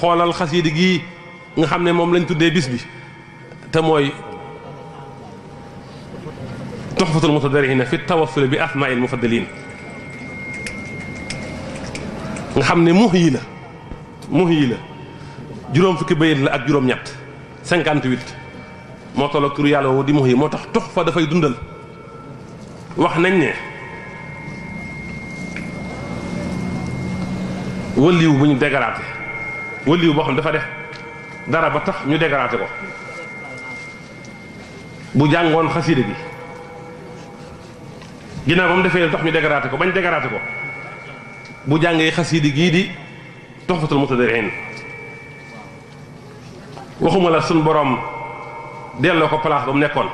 xoolal xasiidi gii nga xam ne moom lañ tuddee bis bi te mooy tuhfatul mutadarrihin fi tawassul bi asmaa'il mufaddalin nga xam ne muhyi la juróom fukki bayit la ak juróom ñett 58 moo tolloog turu yàlla woo di muhyi moo tax tuhfa dafay dundal wax nañ ne wëliw bu ñu dégaraate wëliw boo xam dafa def dara ba tax ñu dégaraate ko bu jàngoon xasiida gi ginnaaw ba mu defee tax ñu dégaraate ko bañ dégaraate ko bu jàngee xasiida gii di tuhfatul mutadarrihin waxuma la suñ borom delloo ko place ba mu nekkoon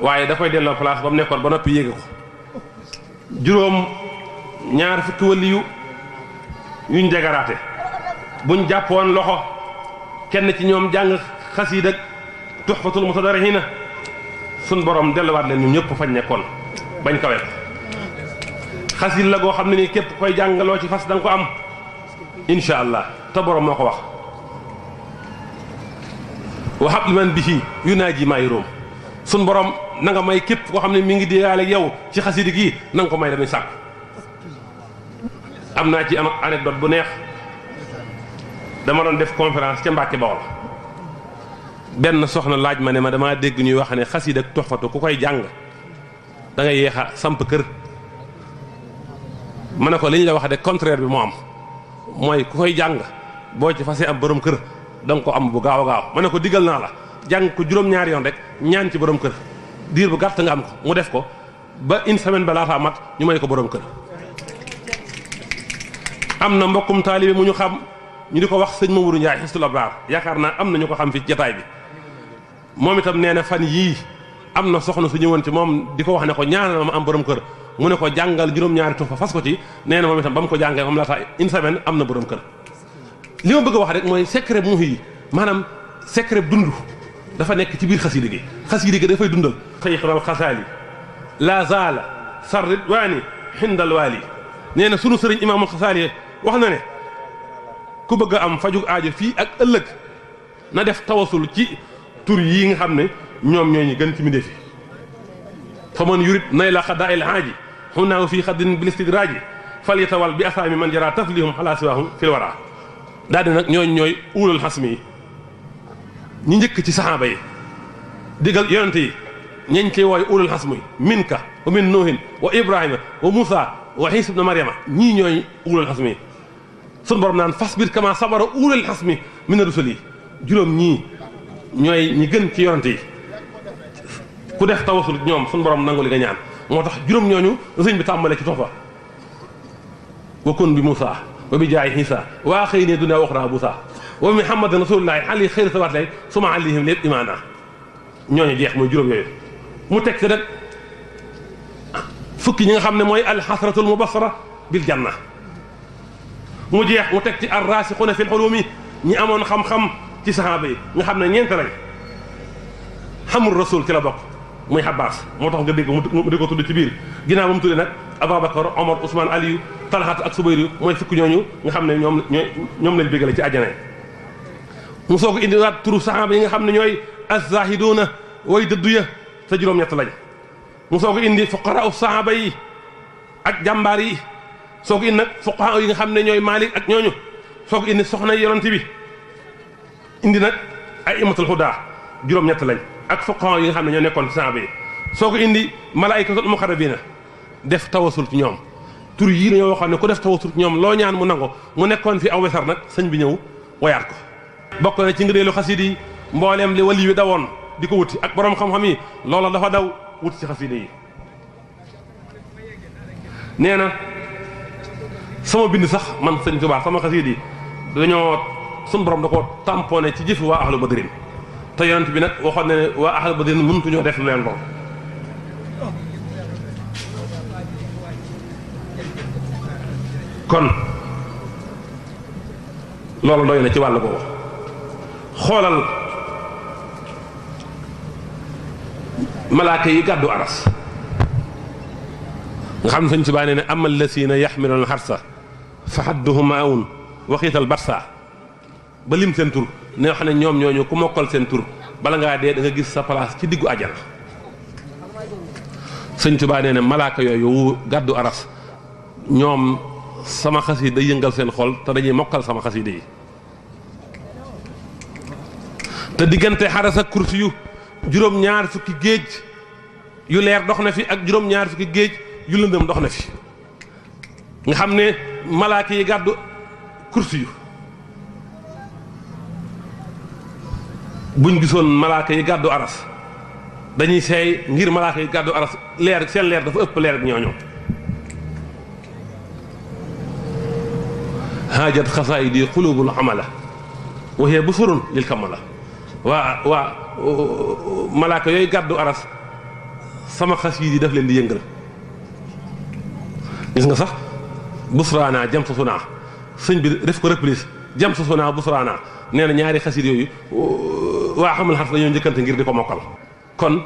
waaye da koy delloo place ba mu nekkoon ba noppi yéege ko juróom ñaar fukki waliyu yuñ dégaraate buñ jàppoon loxo kenn ci ñoom jàng xasiida tuhfatul mutadarrihin suñ borom delluwaat leen ñun ñëpp fañ nekkoon bañ kawe xasiid la goo xam ne nii képp koy jàngaloo ci fas da nga ko am insha allah te borom moo ko wax wa habli man bihi yunaaji maa yuróom sun borom na nga may képp koo xam ne mi ngi déyaale yow ci xasiidi gii na nga ko may dañuy sàkk am naa ci anecdote bu neex dama doon def conférence ca Mbàkke Bawol benn soxna laaj ma ne ma damaa dégg ñuy wax ne xasiida ak tuhfatu ku koy jàng da nga yéex a samp kër ma ne ko li ñu la wax de contraire bi moo am mooy ku koy jàng boo ci fasee am borom kër da nga ko am bu gaaw a gaaw ma ne ko digal naa la jàng ko juróom-ñaari yoon rek ñaan ci borom kër diir bu gàtt nga am ko mu def ko ba une semaine ba laataa mat ñu may ko borom kër. am na mbokkum taalibe mu ñu xam ñu di ko wax sëñ Mamadou Ndiaye Hisnul Abraar yaakaar naa am na ñu ko xam fi jataay bi moom itam nee na fan yii am na soxna su ñëwoon ci moom di ko wax ne ko ñaanal ma am borom kër mu ne ko jàngal juróom-ñaari tuhfa fas ko ci nee na moom itam ba mu ko jàngee moom laata une semaine am na borom kër. li ma bëgg a wax rek mooy secret muhyi yi maanaam secret dund dafa nekk ci biir xasiida gi xasiida gi dafay dundal. Sayxul Xasaali la zaala sarrit waani xindal waali nee na sunu sëriñ imaamul Xasaali wax na ne ku bëgg a am fajug aajo fii ak ëllëg na def tawasul ci tur yii nga xam ne ñoom ñoo ñu gën ci mbindéef yi fa man yurid nayla xadaa il haaji xunaaw fii xaddin bil istidraaji fal yatawal bi asaami man jara taflihum xalaa siwaahum fil waraa daal di nag ñooy ulul xasmi yi ñi njëkk ci saxaaba yi digal yonente yi ñeñ ciy wooy ulul xasmi yi minka wa min nuuhin wa ibrahima wa muusa wa iisa ibna maryama ñii ñooy ulul xasmi yi sun borom naan fasbir kama sabara ulul xasmi mina rusuli juróom ñii ñooy ñi gën ci yonente yi ku def tawasul ñoom sun borom nangu li nga ñaan moo tax juróom ñooñu sëñ bi tàmbale ci tofa wa kun bi muusa wa bi jaay Iisa waa xëy ne duna waxraa busa wa Muhammad rasulullahi ali xëyri sawaat lay suma alihim lépp imaana ñooñu jeex mooy juróom yooyu mu teg ci rek fukki ñi nga xam ne mooy alxasratul mubasara bil janna mu jeex mu teg ci arraasixuuna fil ulumi ñi amoon xam-xam ci saxaaba yi nga xam ne ñeent lañ xamul rasul ci la bokk muy Abbas moo tax nga dégg mu di ko tudd ci biir ginnaaw ba mu tuddee nag Ababacar Omar Ousmane Aliou Talhat ak Subayru mooy fukki ñooñu nga xam ne ñoom lañ bégale ci àjjana mu soog a indiwaat turu saxaaba yi nga xam ne ñooy az-zaahiduuna way dëddu ya te juróom-ñett lañ mu soog a indi fuqaraa saxaaba yi ak jàmbaar yi soog a indi nag fuqahaa yi nga xam ne ñooy Maalik ak ñooñu soog a indi soxna yonent bi indi nag ay imatul hudaa juróom-ñett lañ ak fuqahaa yi nga xam ne ñoo nekkoon ci saxaaba yi soog a indi malaa'ikatul muqarrabiina def tawasul ci ñoom tur yii dañoo waxoon ne ku def tawasul ci ñoom loo ñaan mu nango mu nekkoon fi aw wesar nag sëñ bi ñëw woyaat ko bokk na ci ngëneelu xasiida yi mbooleem li wali wi dawoon di ko wuti ak borom xam-xam yi loola dafa daw wuti ci xasiida yi nee na sama bind sax man sëñ Tuubaa sama xasiida yi dañoo sun borom da ko tamponné ci jëfi waa ahlu badrin te yonent bi nag waxoon na ne waa ahlu badrin mënutuñoo def lu leen lool kon loolu doy na ci wàll boobu xoolal malaaka yi gàddu aras nga xam ne sëñ Tuubaa nee ne amal lasina yaxmiluuna alxarsa fa xadduhum maawun waxiital barsa ba lim seen tur ne xam ne ñoom ñooñu ku mokkal seen tur bala ngaa dee da nga gis sa place ci diggu àjjana. sëñ Tuubaa nee ne malaaka yooyu gàddu aras ñoom sama xasida day yëngal seen xol te dañuy mokkal sama xasida yi. te diggante xaras ak kursi yu juróom-ñaar fukki géej yu leer dox na fi ak juróom-ñaar fukki géej yu lëndëm dox na fi nga xam ne malaaka yi gàddu kursi yu buñ gisoon malaaka yi gàddu aras dañuy seey ngir malaaka yi gàddu aras leer seen leer dafa ëpp leer ak ñooñu. haajat xasaayidi xulubul amala wa hiya busurun lil kamala waa malaaka yooyu gàddu aras sama xas yi daf leen di yëngal. gis nga sax busraana jam sa sunaa sëñ bi def ko reprise jam sa sunaa busraana nee na ñaari xasit yooyu waa xamal xas dañoo njëkkante ngir di ko mokkal. kon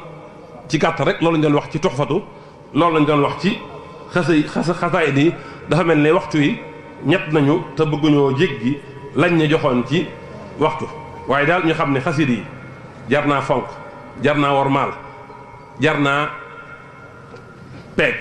ci gàttal rek loolu lañ doon wax ci tuxfatu loolu lañ doon wax ci xasaayid yi dafa mel ne waxtu yi ñett nañu te bëgguñoo jéggi lañ ne joxoon ci waxtu waaye daal ñu xam ne xasid yi jar naa fonk jar naa wormaal jar naa peeg